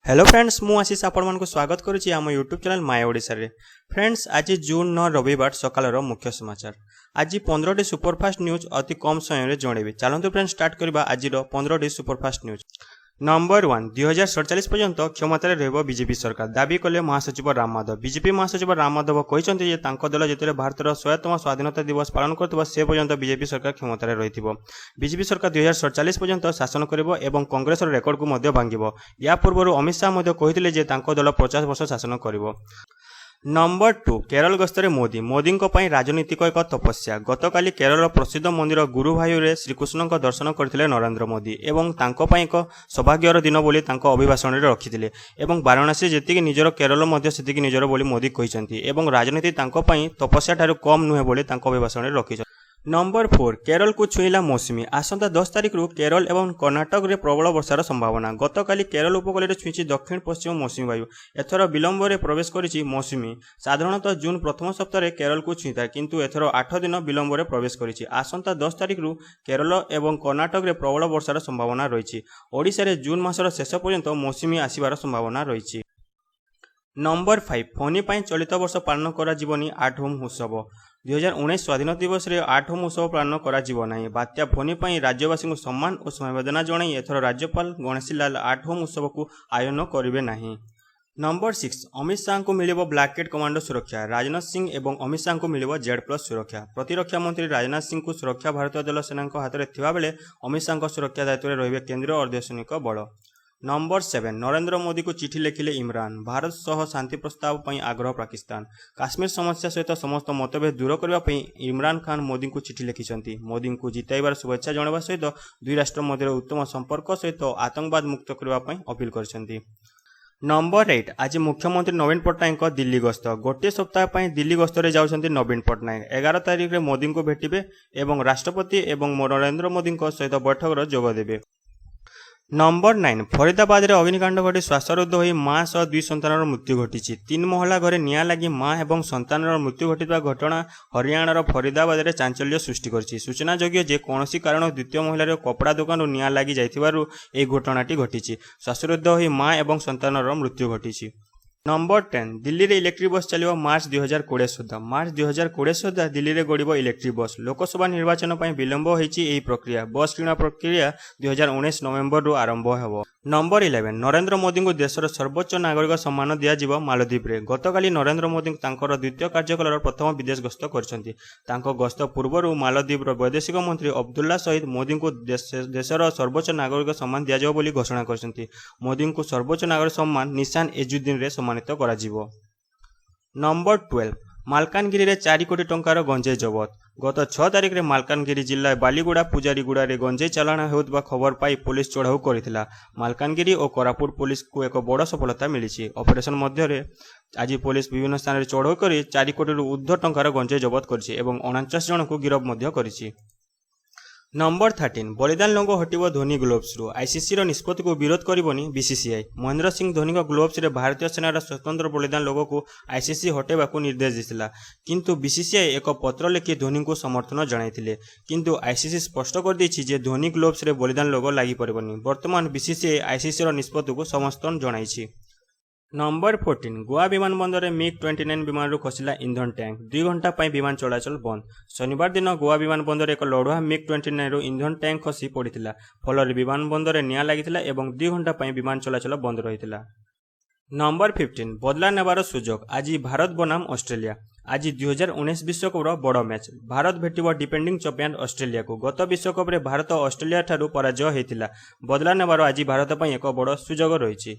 Hello friends, ମୁଁ ଆଶିଷ ଆପଣମାନଙ୍କୁ ସ୍ୱାଗତ କରୁଛି ଆମ ୟୁଟ୍ୟୁବ୍ ଚ୍ୟାନେଲ୍ ମାଇ ଓଡ଼ିଶାରେ। ଫ୍ରେଣ୍ଡସ୍, ଆଜି ଜୁନ୍ 9 ରବିବାର ସକାଳର ମୁଖ୍ୟ ସମାଚାର। ଆଜି 15ଟି ସୁପରଫାଷ୍ଟ ନ୍ୟୁଜ୍ ଅତି କମ୍ ସମୟରେ ଜଣାଇବି। ଚାଲନ୍ତୁ ଫ୍ରେଣ୍ଡସ୍, ଷ୍ଟାର୍ଟ କରିବା ଆଜିର 15ଟି ସୁପରଫାଷ୍ଟ ନ୍ୟୁଜ୍। ନମ୍ବର 1, 2047 ପର୍ଯ୍ୟନ୍ତ କ୍ଷମତାରେ ରହିବ ବିଜେପି ସରକାର, ଦାବି କଲେ ମହାସଚିବ ରାମ ମାଧବ। ବିଜେପି ମହାସଚିବ ରାମ ମାଧବ କହିଛନ୍ତି ଯେ ତାଙ୍କ ଦଳ ଯେତେବେଳେ ଭାରତର 100ତମ ସ୍ୱାଧୀନତା ଦିବସ ପାଳନ କରୁଥିବ, ସେ ପର୍ଯ୍ୟନ୍ତ ବିଜେପି ସରକାର କ୍ଷମତାରେ ରହିଥିବ। ବିଜେପି ସରକାର 2047 ପର୍ଯ୍ୟନ୍ତ ଶାସନ କରିବ ଏବଂ କଂଗ୍ରେସର ରେକର୍ଡକୁ ମଧ୍ୟ ଭାଙ୍ଗିବ। ୟା ପୂର୍ବରୁ ଅମିତ ଶାହା ମଧ୍ୟ କହିଥିଲେ ଯେ ତାଙ୍କ ଦଳ 50 ବର୍ଷ ଶାସନ କରିବ। ନମ୍ବର 2, କେରଳ ଗସ୍ତରେ ମୋଦି। ମୋଦିଙ୍କ ପାଇଁ ରାଜନୀତିକ ଏକ ତପସ୍ୟା। ଗତକାଲି କେରଳର ପ୍ରସିଦ୍ଧ ମନ୍ଦିର ଗୁରୁଭାୟୁରେ ଶ୍ରୀକୃଷ୍ଣଙ୍କ ଦର୍ଶନ କରିଥିଲେ ନରେନ୍ଦ୍ର ମୋଦି ଏବଂ ତାଙ୍କ ପାଇଁ ଏକ ସୌଭାଗ୍ୟର ଦିନ ବୋଲି ତାଙ୍କ ଅଭିଭାଷଣରେ ରଖିଥିଲେ ଏବଂ ବାରାଣସୀ ଯେତିକି ନିଜର, କେରଳ ମଧ୍ୟ ସେତିକି ନିଜର ବୋଲି ମୋଦି କହିଛନ୍ତି ଏବଂ ରାଜନୀତି ତାଙ୍କ ପାଇଁ ତପସ୍ୟା ଠାରୁ କମ୍ ନୁହେଁ ବୋଲି ତାଙ୍କ ଅଭିଭାଷଣରେ ରଖିଛନ୍ତି। ନମ୍ବର 4, କେରଳକୁ ଛୁଇଁଲା ମୌସୁମୀ। ଆସନ୍ତା 10 ତାରିଖରୁ କେରଳ ଏବଂ କର୍ଣ୍ଣାଟକରେ ପ୍ରବଳ ବର୍ଷାର ସମ୍ଭାବନା। ଗତକାଲି କେରଳ ଉପକୂଳରେ ଛୁଇଁଛି ଦକ୍ଷିଣ ପଶ୍ଚିମ ମୌସୁମୀ ବାୟୁ। ଏଥର ବିଳମ୍ବରେ ପ୍ରବେଶ କରିଛି ମୌସୁମୀ। ସାଧାରଣତଃ ଜୁନ୍ ପ୍ରଥମ ସପ୍ତାହରେ କେରଳକୁ ଛୁଇଁଥାଏ, କିନ୍ତୁ ଏଥର 8 ଦିନ ବିଳମ୍ବରେ ପ୍ରବେଶ କରିଛି। ଆସନ୍ତା 10 ତାରିଖରୁ କେରଳ ଏବଂ କର୍ଣ୍ଣାଟକରେ ପ୍ରବଳ ବର୍ଷାର ସମ୍ଭାବନା ରହିଛି। ଓଡ଼ିଶାରେ ଜୁନ୍ ମାସର ଶେଷ ପର୍ଯ୍ୟନ୍ତ ମୌସୁମୀ ଆସିବାର ସମ୍ଭାବନା ରହିଛି। ନମ୍ବର 5, ଫୋନି ପାଇଁ ଚଳିତ ବର୍ଷ ପାଳନ କରାଯିବନି ଆଠୋମ୍ ଉତ୍ସବ। 2019 ସ୍ୱାଧୀନତା ଦିବସରେ ଆଠୋମ୍ ଉତ୍ସବ ପାଳନ କରାଯିବ ନାହିଁ। ବାତ୍ୟା ଫୋନି ପାଇଁ ରାଜ୍ୟବାସୀଙ୍କୁ ସମ୍ମାନ ଓ ସମବେଦନା ଜଣାଇ ଏଥର ରାଜ୍ୟପାଳ ଗଣେଶୀଲାଲ ଆଠୋମ୍ ଉତ୍ସବକୁ ଆୟୋଜନ କରିବେ ନାହିଁ। ନମ୍ବର 6, ଅମିତ ଶାହାଙ୍କୁ ମିଳିବ ବ୍ଲାକ୍ କ୍ୟାଟ୍ କମାଣ୍ଡୋ ସୁରକ୍ଷା। ରାଜନାଥ ସିଂ ଏବଂ ଅମିତ ଶାହାଙ୍କୁ ମିଳିବ ଜେଡ୍ ପ୍ଲସ୍ ସୁରକ୍ଷା। ପ୍ରତିରକ୍ଷା ମନ୍ତ୍ରୀ ରାଜନାଥ ସିଂଙ୍କୁ ସୁରକ୍ଷା ଭାରତୀୟ ଦଳ ସେନାଙ୍କ ହାତରେ ଥିବାବେଳେ ଅମିତ ଶାହାଙ୍କ ସୁରକ୍ଷା ଦାୟିତ୍ୱରେ ରହିବେ କେନ୍ଦ୍ରୀୟ ଅର୍ଦ୍ଧସୈନିକ ବଳ। ନମ୍ବର 7, ନରେନ୍ଦ୍ର ମୋଦିଙ୍କୁ ଚିଠି ଲେଖିଲେ ଇମ୍ରାନ। ଭାରତ ସହ ଶାନ୍ତି ପ୍ରସ୍ତାବ ପାଇଁ ଆଗ୍ରହ ପାକିସ୍ତାନ। କାଶ୍ମୀର ସମସ୍ୟା ସହିତ ସମସ୍ତ ମତଭେଦ ଦୂର କରିବା ପାଇଁ ଇମ୍ରାନ ଖାନ ମୋଦିଙ୍କୁ ଚିଠି ଲେଖିଛନ୍ତି। ମୋଦିଙ୍କୁ ଜିତାଇବାର ଶୁଭେଚ୍ଛା ଜଣାଇବା ସହିତ ଦୁଇ ରାଷ୍ଟ୍ର ମଧ୍ୟରେ ଉତ୍ତମ ସମ୍ପର୍କ ସହିତ ଆତଙ୍କବାଦ ମୁକ୍ତ କରିବା ପାଇଁ ଅପିଲ କରିଛନ୍ତି। ନମ୍ବର 8, ଆଜି ମୁଖ୍ୟମନ୍ତ୍ରୀ ନବୀନ ପଟ୍ଟନାୟକଙ୍କ ଦିଲ୍ଲୀ ଗସ୍ତ। ଗୋଟିଏ ସପ୍ତାହ ପାଇଁ ଦିଲ୍ଲୀ ଗସ୍ତରେ ଯାଉଛନ୍ତି ନବୀନ ପଟ୍ଟନାୟକ। 11 ତାରିଖରେ ମୋଦିଙ୍କୁ ଭେଟିବେ ଏବଂ ରାଷ୍ଟ୍ରପତି ଏବଂ ନରେନ୍ଦ୍ର ମୋଦିଙ୍କ ସହିତ ବୈଠକରେ ଯୋଗ ଦେବେ। ନମ୍ବର 9, ଫରିଦାବାଦରେ ଅଗ୍ନିକାଣ୍ଡ ଘଟି ଶ୍ୱାସରୁଦ୍ଧ ହୋଇ ମା ସହ ଦୁଇ ସନ୍ତାନର ମୃତ୍ୟୁ ଘଟିଛି। ତିନି ମହଲା ଘରେ ନିଆଁ ଲାଗି ମା ଏବଂ ସନ୍ତାନର ମୃତ୍ୟୁ ଘଟିଥିବା ଘଟଣା ହରିୟାଣାର ଫରିଦାବାଦରେ ଚାଞ୍ଚଲ୍ୟ ସୃଷ୍ଟି କରିଛି। ସୂଚନାଯୋଗ୍ୟ ଯେ କୌଣସି କାରଣରୁ ଦ୍ୱିତୀୟ ମହଲାର କପଡ଼ା ଦୋକାନରୁ ନିଆଁ ଲାଗି ଯାଇଥିବାରୁ ଏହି ଘଟଣାଟି ଘଟିଛି। ଶ୍ୱାସରୁଦ୍ଧ ହୋଇ ମା ଏବଂ ସନ୍ତାନର ମୃତ୍ୟୁ ଘଟିଛି। ନମ୍ବର 10, ଦିଲ୍ଲୀରେ ଇଲେକ୍ଟ୍ରିକ୍ ବସ୍ ଚାଲିବ ମାର୍ଚ୍ଚ 2020 ସୁଦ୍ଧା। ମାର୍ଚ୍ଚ 2020 ସୁଦ୍ଧା ଦିଲ୍ଲୀରେ ଗଡ଼ିବ ଇଲେକ୍ଟ୍ରିକ୍ ବସ୍। ଲୋକସଭା ନିର୍ବାଚନ ପାଇଁ ବିଳମ୍ବ ହୋଇଛି ଏହି ପ୍ରକ୍ରିୟା। ବସ୍ କିଣା ପ୍ରକ୍ରିୟା 2019 ନଭେମ୍ବରରୁ ଆରମ୍ଭ ହେବ। ନମ୍ବର 11, ନରେନ୍ଦ୍ର ମୋଦିଙ୍କୁ ଦେଶର ସର୍ବୋଚ୍ଚ ନାଗରିକ ସମ୍ମାନ ଦିଆଯିବ ମାଲଦ୍ୱୀପରେ। ଗତକାଲି ନରେନ୍ଦ୍ର ମୋଦି ତାଙ୍କର ଦ୍ୱିତୀୟ କାର୍ଯ୍ୟକାଳର ପ୍ରଥମ ବିଦେଶ ଗସ୍ତ କରିଛନ୍ତି। ତାଙ୍କ ଗସ୍ତ ପୂର୍ବରୁ ମାଲଦ୍ୱୀପର ବୈଦେଶିକ ମନ୍ତ୍ରୀ ଅବଦୁଲ୍ଲା ସହିଦ ମୋଦିଙ୍କୁ ଦେଶର ସର୍ବୋଚ୍ଚ ନାଗରିକ ସମ୍ମାନ ଦିଆଯିବ ବୋଲି ଘୋଷଣା କରିଛନ୍ତି। ମୋଦିଙ୍କୁ ସର୍ବୋଚ୍ଚ ନାଗରିକ ସମ୍ମାନ ନିଶାନ ଏଜୁଦ୍ଦିନରେ ସମ୍ମାନିତ କରାଯିବ। ନମ୍ବର 12, ମାଲକାନଗିରିରେ 4 କୋଟି ଟଙ୍କାର ଗଞ୍ଜେଇ ଜବତ। ଗତ 6 ତାରିଖରେ ମାଲକାନଗିରି ଜିଲ୍ଲା ବାଲିଗୁଡ଼ା ପୂଜାରୀଗୁଡ଼ାରେ ଗଞ୍ଜେଇ ଚାଲାଣ ହେଉଥିବା ଖବର ପାଇ ପୋଲିସ ଚଢ଼ାଉ କରିଥିଲା। ମାଲକାନଗିରି ଓ କୋରାପୁଟ ପୋଲିସକୁ ଏକ ବଡ଼ ସଫଳତା ମିଳିଛି। ଅପରେସନ ମଧ୍ୟରେ ଆଜି ପୋଲିସ ବିଭିନ୍ନ ସ୍ଥାନରେ ଚଢ଼ାଉ କରି 4 କୋଟିରୁ ଉର୍ଦ୍ଧ୍ୱ ଟଙ୍କାର ଗଞ୍ଜେଇ ଜବତ କରିଛି ଏବଂ 49 ଜଣଙ୍କୁ ଗିରଫ ମଧ୍ୟ କରିଛି। ନମ୍ବର 13, ବଳିଦାନ ଲୋଗୋ ହଟିବ ଧୋନି ଗ୍ଲୋଭ୍ସରୁ। ଆଇସିସିର ନିଷ୍ପତ୍ତିକୁ ବିରୋଧ କରିବନି ବିସିସିଆଇ। ମହେନ୍ଦ୍ର ସିଂ ଧୋନିଙ୍କ ଗ୍ଲୋଭ୍ସରେ ଭାରତୀୟ ସେନାର ସ୍ୱତନ୍ତ୍ର ବଳିଦାନ ଲୋଗୋକୁ ଆଇସିସି ହଟାଇବାକୁ ନିର୍ଦ୍ଦେଶ ଦେଇଥିଲା, କିନ୍ତୁ ବିସିସିଆଇ ଏକ ପତ୍ର ଲେଖି ଧୋନିଙ୍କୁ ସମର୍ଥନ ଜଣାଇଥିଲେ। କିନ୍ତୁ ଆଇସିସି ସ୍ପଷ୍ଟ କରିଦେଇଛି ଯେ ଧୋନି ଗ୍ଲୋଭ୍ସରେ ବଳିଦାନ ଲୋଗୋ ଲାଗିପାରିବନି। ବର୍ତ୍ତମାନ ବିସିସିଆଇ ଆଇସିସିର ନିଷ୍ପତ୍ତିକୁ ସମର୍ଥନ ଜଣାଇଛି। ନମ୍ବର 14, ଗୋଆ ବିମାନ ବନ୍ଦରରେ ମିଗ୍ 29 ବିମାନରୁ ଖସିଲା ଇନ୍ଧନ ଟ୍ୟାଙ୍କ। 2 ଘଣ୍ଟା ପାଇଁ ବିମାନ ଚଳାଚଳ ବନ୍ଦ। ଶନିବାର ଦିନ ଗୋଆ ବିମାନ ବନ୍ଦରରେ ଏକ ଲଢୁଆ ମିଗ୍ 29ରୁ ଇନ୍ଧନ ଟ୍ୟାଙ୍କ ଖସି ପଡ଼ିଥିଲା। ଫଳରେ ବିମାନ ବନ୍ଦରରେ ନିଆଁ ଲାଗିଥିଲା ଏବଂ 2 ଘଣ୍ଟା ପାଇଁ ବିମାନ ଚଳାଚଳ ବନ୍ଦ ରହିଥିଲା। ନମ୍ବର 15, ବଦଲା ନେବାର ସୁଯୋଗ। ଆଜି ଭାରତ ବନାମ ଅଷ୍ଟ୍ରେଲିଆ। ଆଜି 2019 ବିଶ୍ୱକପ୍ର ବଡ଼ ମ୍ୟାଚ୍। ଭାରତ ଭେଟିବ ଡିଫେଣ୍ଡିଂ ଚାମ୍ପିୟନ ଅଷ୍ଟ୍ରେଲିଆକୁ। ଗତ ବିଶ୍ୱକପ୍ରେ ଭାରତ ଅଷ୍ଟ୍ରେଲିଆ ଠାରୁ ପରାଜୟ ହୋଇଥିଲା। ବଦଲା ନେବାର ଆଜି ଭାରତ ପାଇଁ ଏକ ବଡ଼ ସୁଯୋଗ ରହିଛି।